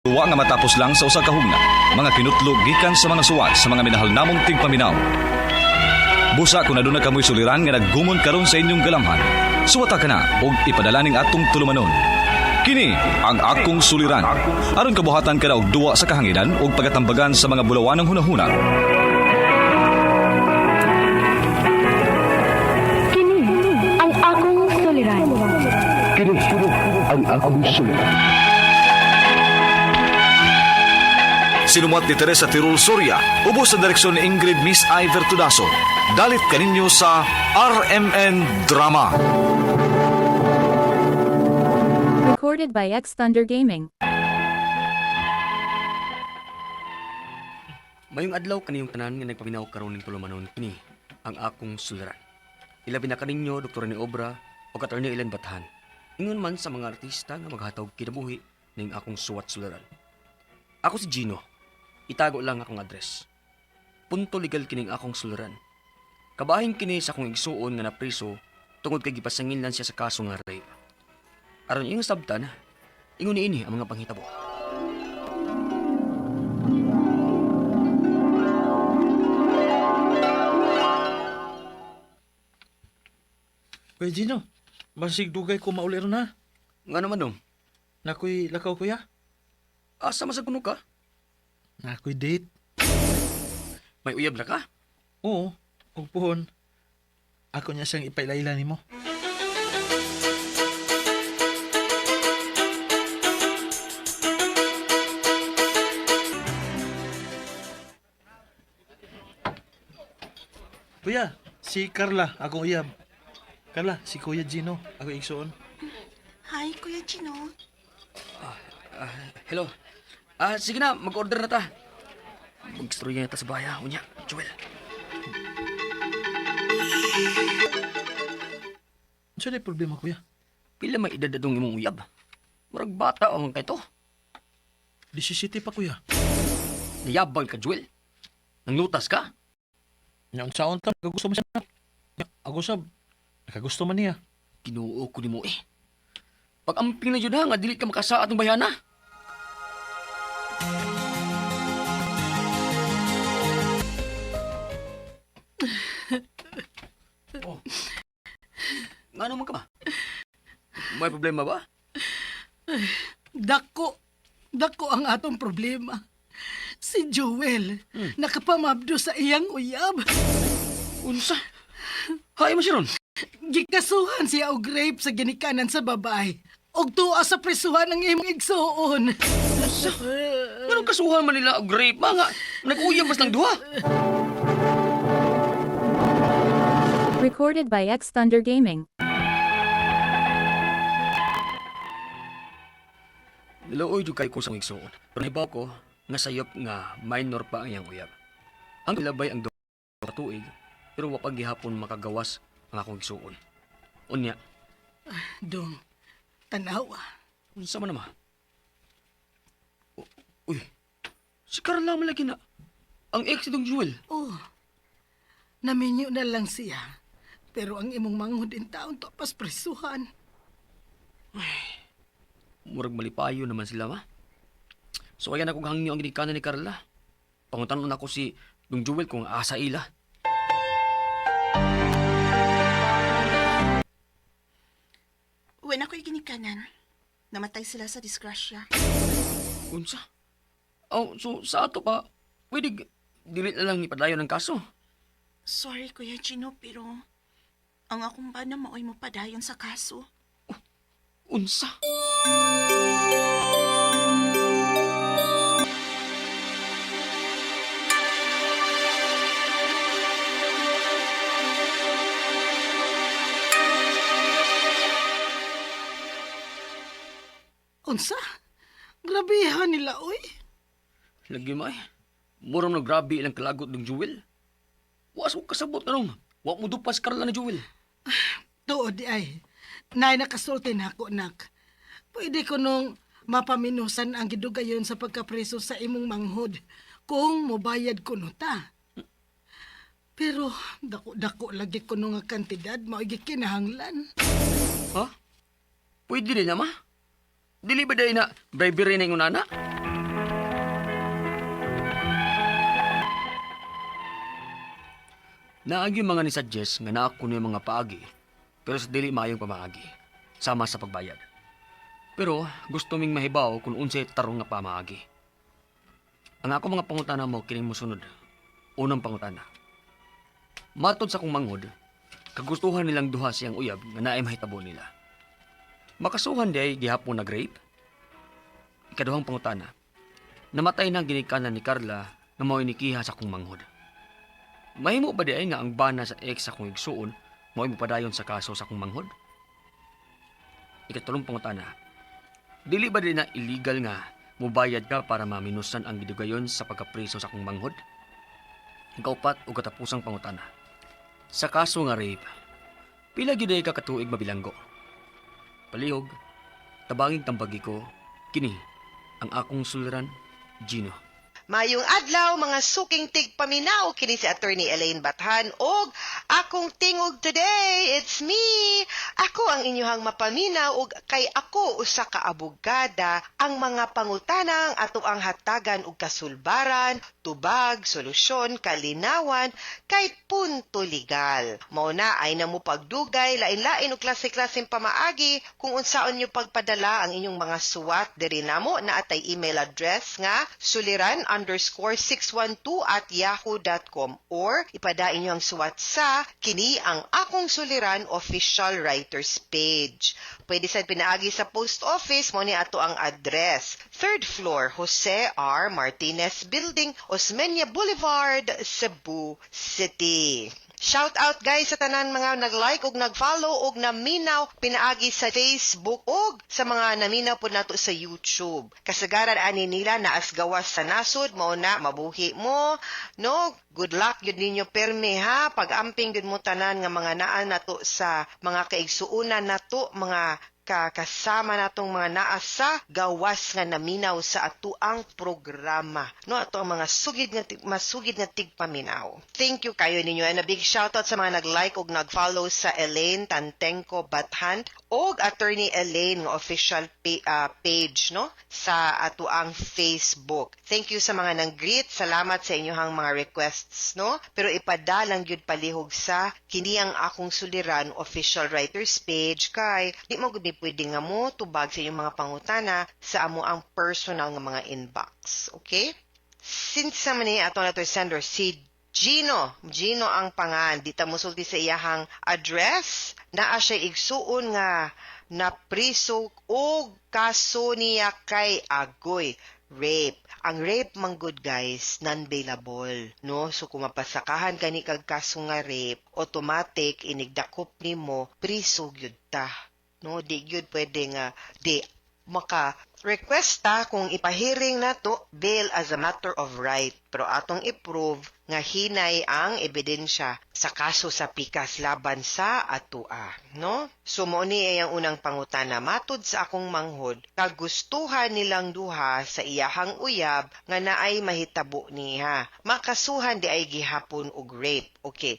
Duwa nga matapos lang sa usa ka hugna, mga kinutlo gikan sa mga suwat sa mga minahal namong tigpaminaw. Busa kung aduna kamoy suliran nga naggumon karon sa inyong galamhan, suwata ka na og ipadala ning atong tulumanon. Kini ang akong suliran. Aron kabuhatan ka na og duwa sa kahanginan ug pagatambagan sa mga bulawanong hunahuna. Kini ang akong suliran. Kini ang akong suliran. Sinumuat ni Teresa Tirul Soria, ubos sa direksyon ni Ingrid Miss Iver Tudaso. Dalit kaninyo sa RMN Drama. Recorded by X Thunder Gaming. Mayong adlaw kaniyong tanan nga nagpaminaw karon ning tulumanon kini ang akong suliran. Ilabi na kaninyo Dr. ni Obra o Attorney Ellen Bathan. Ingon man sa mga artista nga maghatag kinabuhi ning akong suwat suliran. Ako si Gino. Itago lang akong address. Punto legal kining akong suliran. Kabahin kini sa akong igsuon nga napriso tungod kay gipasangil lang siya sa kaso nga rape. Aron iyong sabtan, ingon niini ang mga panghitabo. Kuya Gino, basig dugay ko mauliro na. Nga naman dong, Nakoy lakaw kuya. asa man sa kuno ka? Nakoy date. May uyab na ka? Oo, ug puhon. Ako niya siyang ipailaila nimo. Kuya, si Carla, akong uyab. Carla, si Kuya Gino, ako igsuon. Hi, Kuya Chino. Hello. Sige na, mag-order na ta. Mag-istorya na ta sa baya. Unya, Joel. Ano na problema, kuya? Pila may edad na dong imong uyab. Murag bata ang kay to. 17 pa, kuya. Niyabang ka, Joel. Nanglutas ka? Nya unsaon ta nakagusto man siya. Ako sab nakagusto man niya. Kinuo ko nimo eh. Pag-amping na yun ha, nga dili ka makasaat ng bayana. Oh. Nga naman ka ba? May problema ba? Dako. Dako ang atong problema. Si Joel, nakapamabdo sa iyang uyab. Unsa? Hay mo siya ron. Gikasuhan siya og rape sa ginikanan sa babae. Og tuwa sa presuhan ang imong igsuon. Anong kasuhan man nila og rape? Mga, nag-uyab mas lang duha. Recorded by X Thunder Gaming. Niluoy jud kay ko sa igsuon. Pero nahibaw ko nga sayop nga minor pa ang iyang uyab. Ang ilabay ang duha ka tuig pero wa pa gihapon makagawas ang akong igsuon. Unya, Dong, tanawa. unsa man naman? Uy, si Carla man lagi na. Ang ex itong Jewel. Oh, naminyo na lang siya. Pero ang imong manghud in taon to pas presuhan. Murag malipayo naman sila ma. So kaya na kong hangyo ang ginikanan ni Carla. Pangutanon ako si Dong Jewel kung asa ila. Uwi na ko'y ginikanan. Namatay sila sa disgrasya. Unsa? Oh, so sa ato pa, pwede dili na lang ipadayon ang kaso. Sorry, Kuya Chino, pero ang akong bana maoy mo padayon sa kaso. Unsa? Unsa? Grabehan nila, oy. Lagi may. Murang na grabe ilang kalagot ng Jewel. Was ko kasabot na nung. Wa mo dupas Carla ni Jewel. Tuod di ay. Nay nakasulti na ako, nak. Pwede ko nung mapaminusan ang gidugayon sa pagkapreso sa imong manghod kung mobayad ko no ta. Pero dako-dako lagi ko nga kantidad mao kinahanglan. Ha? Pwede rin na ma. Dili ba dahil na bribery na yung nana? Naagi mga ni suggest nga naa kuno yung mga paagi, pero sa dili maayong pamaagi, sama sa pagbayad. Pero gusto ming mahibaw kung unsay tarong nga pamaagi. Ang ako mga pangutana mo kining mosunod. Unang pangutana. Matod sa akong manghod, kagustuhan nilang duha siyang uyab nga naay mahitabo nila. Makasuhan di ay gihapon nag rape? Ikaduhang pangutana. Namatay na ang ginikanan ni Carla nga mao'y nikiha sa akong manghod. Mahimo ba di ay nga ang bana sa ex sa akong igsuon mao'y mopadayon sa kaso sa akong manghod? Ikatulong pangutana. Dili ba di na illegal nga mubayad ka para maminusan ang gidugayon sa pagkapriso sa akong manghod? Ikaupat o katapusang pangutana. Sa kaso nga rape, pila gyud ay ka katuig mabilanggo? Palihog, tabangig tambagi ko, kini ang akong suliran, Gino. Mayong adlaw mga suking tigpaminaw, kini si Attorney Elaine Bathan og akong tingog today, it's me. Ako ang inyuhang mapaminaw og kay ako usa ka abogada ang mga pangutanang ato ang hatagan og kasulbaran, tubag, solusyon, kalinawan kay punto legal. Mao na ay namo pagdugay lain-lain og klase-klaseng pamaagi kung unsaon nyo pagpadala ang inyong mga suwat diri namo na atay email address nga suliran_612@yahoo.com or ipada inyo ang suwat sa kini ang akong suliran official writers page. Pwede sa pinaagi sa post office mo ni ato ang address. Third floor, Jose R. Martinez Building, Osmeña Boulevard, Cebu City. Shout out guys sa tanan mga nag-like ug nag-follow ug naminaw pinaagi sa Facebook ug sa mga naminaw pud nato sa YouTube. Kasagaran ani nila naas gawas sa nasod mao na mabuhi mo, no? Good luck gyud ninyo perme ha, pag-amping gyud mo tanan nga mga naa nato sa mga kaigsuonan nato, mga kasama natong mga naa sa gawas nga naminaw sa atuang programa. No, ato ang mga sugid nga masugid nga tigpaminaw. Thank you kayo ninyo and a big shout out sa mga nag-like ug nag-follow sa Elaine Tantengco Bathan og Attorney Elaine nga official page, no, sa atuang Facebook. Thank you sa mga nang-greet, salamat sa inyong mga requests, no. Pero ipadalang gyud palihog sa kini ang akong suliran official writers page kay di mo gud ni pwede nga mo tubag sa inyong mga pangutana sa amo ang personal nga mga inbox. Okay? Since sa man ni ato na to sender si Gino, Gino ang pangan, di ta mosulti sa iyahang address, naa siya igsuon nga napriso og kaso niya kay agoy rape. Ang rape man good guys, non-bailable, no? So kung mapasakahan kani kag kaso nga rape, automatic inigdakop nimo priso gyud ta. No, di gyud pwede nga di maka request ta kung ipahiring nato bail as a matter of right, pero atong i-prove nga hinay ang ebidensya sa kaso sa pikas laban sa atua, no? So mo ni ay ang unang pangutana. Matud sa akong manghod, kagustuhan nilang duha sa iyahang uyab nga naay mahitabo niya, makasuhan di ay gihapon og rape? Okay,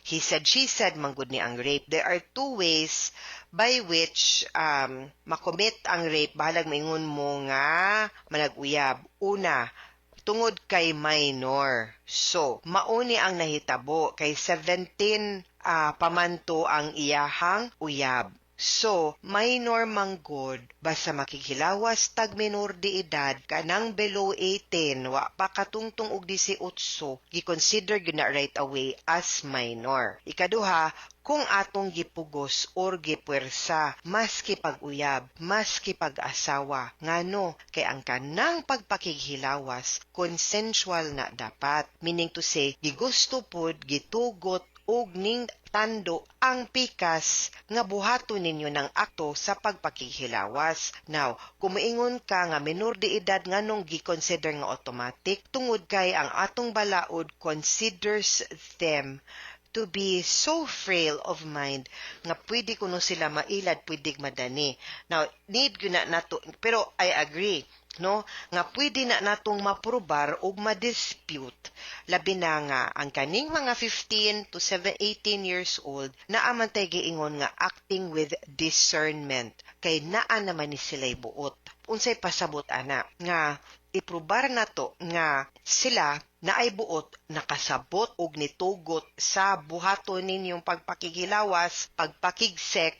he said, she said manggod ni ang rape. There are two ways by which makomit ang rape bahalag maingon mo nga manag-uyab. Una, tungod kay minor. So, mauni ang nahitabo kay 17 pamanto ang iyahang uyab. So, minor manggod, basta makighilawas tag minor de edad, kanang below 18, wa pa katungtong og 18, gi-consider gyud na right away as minor. Ikaduha, kung atong gipugos or gipuwersa, maski pag-uyab, maski pag-asawa, ngano kay ang kanang pagpakighilawas consensual na dapat. Meaning to say, gigusto pod, gitugot og ning tando ang pikas nga buhaton ninyo ng akto sa pagpakighilawas. Now, kung moingon ka nga minor de edad, nganong gi-consider nga automatic? Tungod kay ang atong balaod considers them to be so frail of mind nga pwede kuno sila mailad, pwede madani. Now, need gyud na nato, pero I agree, no, nga pwede na natong maprobar og ma-dispute, labi na nga ang kaning mga 15 to 7, 18 years old naa man tay giingon nga acting with discernment kay naa naman ni sila'y buot. Unsay pasabot ana nga iprobar nato nga sila Naay buot nakasabot og nitugot sa buhaton ninyong pagpakigilawas, pagpakig-sex,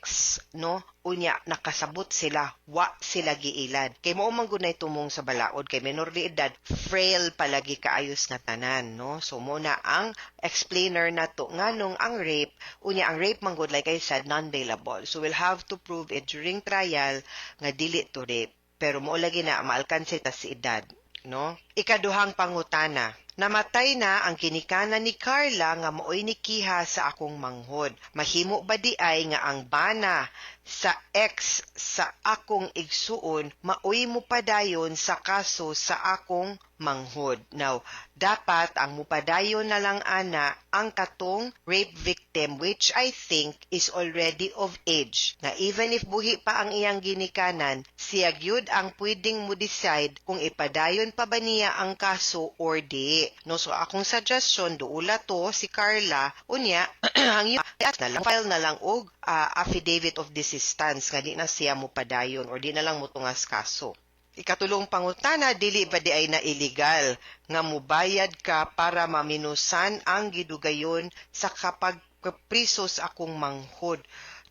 no? Unya nakasabot sila, wa sila giilad. Kay mao man gud nay tumong sa balaod kay menor de edad, frail palagi kaayos nga tanan, no? So mo na ang explainer nato nganong ang rape, unya ang rape man gud, like I said, non-bailable. So we'll have to prove it during trial nga dili to rape. Pero mo lagi na maalkanse ta si edad, no? Ikaduhang pangutana. Namatay na ang ginikanan ni Carla nga maoy nikiha sa akong manghod. Mahimo ba di ay nga ang bana sa ex sa akong igsuon maoy mupadayon sa kaso sa akong manghod? Now, dapat ang mupadayon na lang ana ang katong rape victim, which I think is already of age. Na even if buhi pa ang iyang ginikanan, siya gyud ang pwedeng mo decide kung ipadayon pa ba niya ang kaso or di. No, so akong suggestion, duula to si Carla, unya ang na lang file na lang og affidavit of desistance nga di na siya mopadayon or di na lang motungas kaso. Ikatulong pangutana, dili ba di ay na illegal nga mubayad ka para maminusan ang gidugayon sa kapag priso sa akong manghod?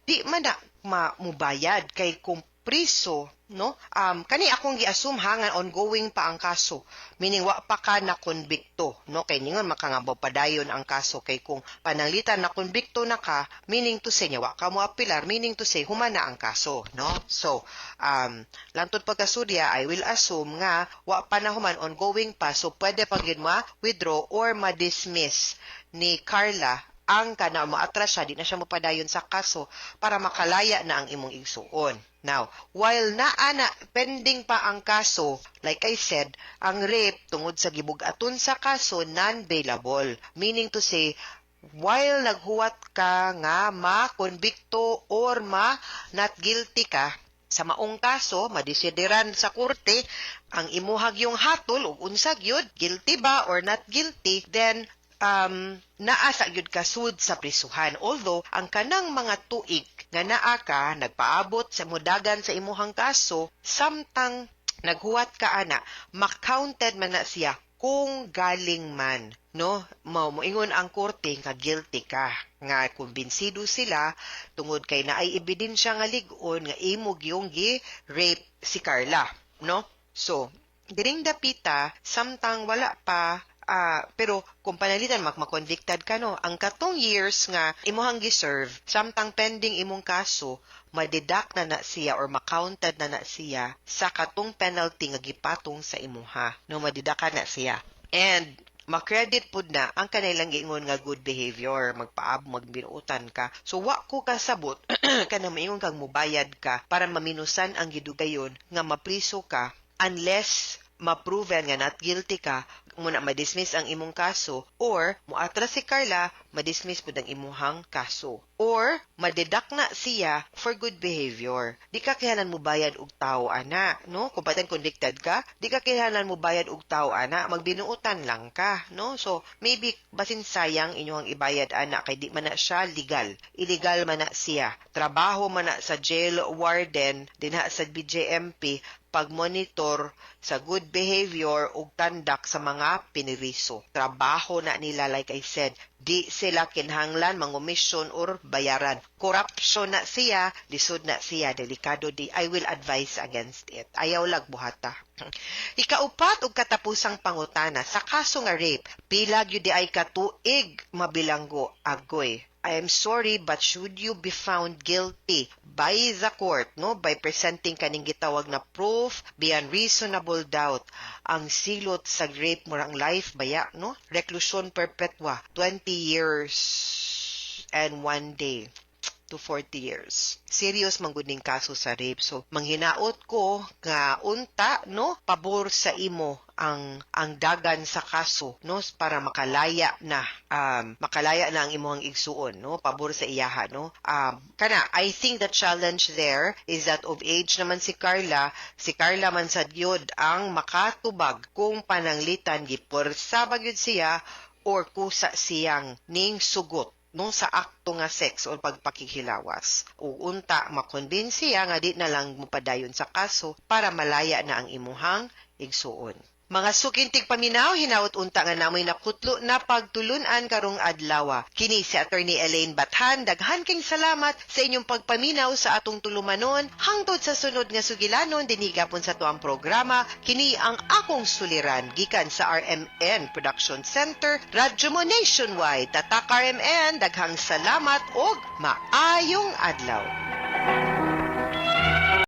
Di man na mubayad kay kung priso, no? Kani akong gi-assume ha nga ongoing pa ang kaso, meaning wa pa ka na konbikto, no? Kay ningon makangabo padayon ang kaso kay kung pananglitan na konbikto na ka, meaning to say nya wa ka mo apilar, meaning to say human na ang kaso, no? So, langtod pagkasudya, I will assume nga wa pa na human, ongoing pa, so pwede pa gyud ma-withdraw or ma-dismiss ni Carla ang kana, maatras siya, di na siya mopadayon sa kaso para makalaya na ang imong igsuon. Now, while naa na pending pa ang kaso, like I said, ang rape tungod sa gibug-aton sa kaso, non-bailable. Meaning to say, while naghuwat ka nga ma-convicto or ma not guilty ka sa maong kaso, madesideran sa korte ang imuhag yung hatol ug unsa gyud, guilty ba or not guilty, then naa sa gyud ka sud sa prisuhan. Although, ang kanang mga tuig nga naa ka, nagpaabot sa mudagan sa imuhang kaso, samtang naghuwat ka ana, makounted man na siya kung galing man, no? Mao moingon ang korte nga guilty ka, nga kumbinsido sila tungod kay naay ebidensya nga lig-on nga imo gyung gi-rape si Carla, no? So, diring dapita, samtang wala pa, pero kung panalitan mak makonvicted ka, no, ang katong years nga imuhang gi-serve samtang pending imong kaso, ma-deduct na na siya or ma-counted na na siya sa katong penalty nga gipatong sa imuha, no? Madidaka na siya and ma-credit pud na ang kanilang giingon nga good behavior, magpaab, magbinuutan ka. So wa ko kasabot kanang maingon kang mubayad ka para maminusan ang gidugayon nga mapriso ka unless ma-proven nga not guilty ka, muna ma-dismiss ang imong kaso or muatras si Carla, ma-dismiss pud ang imuhang kaso or ma-deduct na siya for good behavior. Di ka kinahanglan mo bayad og tawo ana, no? Kung patan convicted ka, di ka kinahanglan mo bayad og tawo ana, magbinuutan lang ka, no? So maybe basin sayang inyong ibayad ana kay di man na siya legal. Illegal man na siya. Trabaho man na sa jail warden dinha sa BJMP pag-monitor sa good behavior ug tandak sa mga piniriso. Trabaho na nila, like I said, di sila kinahanglan mangomisyon or bayaran. Corruption na siya, lisod na siya, delikado di. I will advise against it. Ayaw lag buhata. Ikaupat ug katapusang pangutana, sa kaso nga rape, pila gyud di ay katuig mabilanggo? Agoy. I am sorry, but should you be found guilty by the court, no, by presenting kaning gitawag na proof beyond reasonable doubt, ang silot sa rape murang life baya, no? Reclusion perpetua, 20 years and 1 day to 40 years. Serious man gud ning kaso sa rape. So manghinaot ko nga unta, no, pabor sa imo ang dagan sa kaso, no, para makalaya na ang imong igsuon, no, pabor sa iyaha, no? Kana I think the challenge there is that of age naman si Carla. Si Carla man sad gyud ang makatubag kung pananglitan gipuwersa ba gyud siya or kusa siyang ning sugot, no, sa akto nga sex o pagpakikilawas. O unta makonbinsi siya nga di na lang mopadayon sa kaso para malaya na ang imuhang igsuon. Mga suking tigpaminaw, hinaot unta nga namoy nakutlo na pagtulunan karong adlaw. Kini si Attorney Elaine Bathan, daghan king salamat sa inyong pagpaminaw sa atong tulumanon hangtod sa sunod nga sugilanon dinhi gapon sa tuang programa. Kini ang Akong Suliran gikan sa RMN Production Center, Radyo Mo Nationwide. Tatak RMN, daghang salamat og maayong adlaw.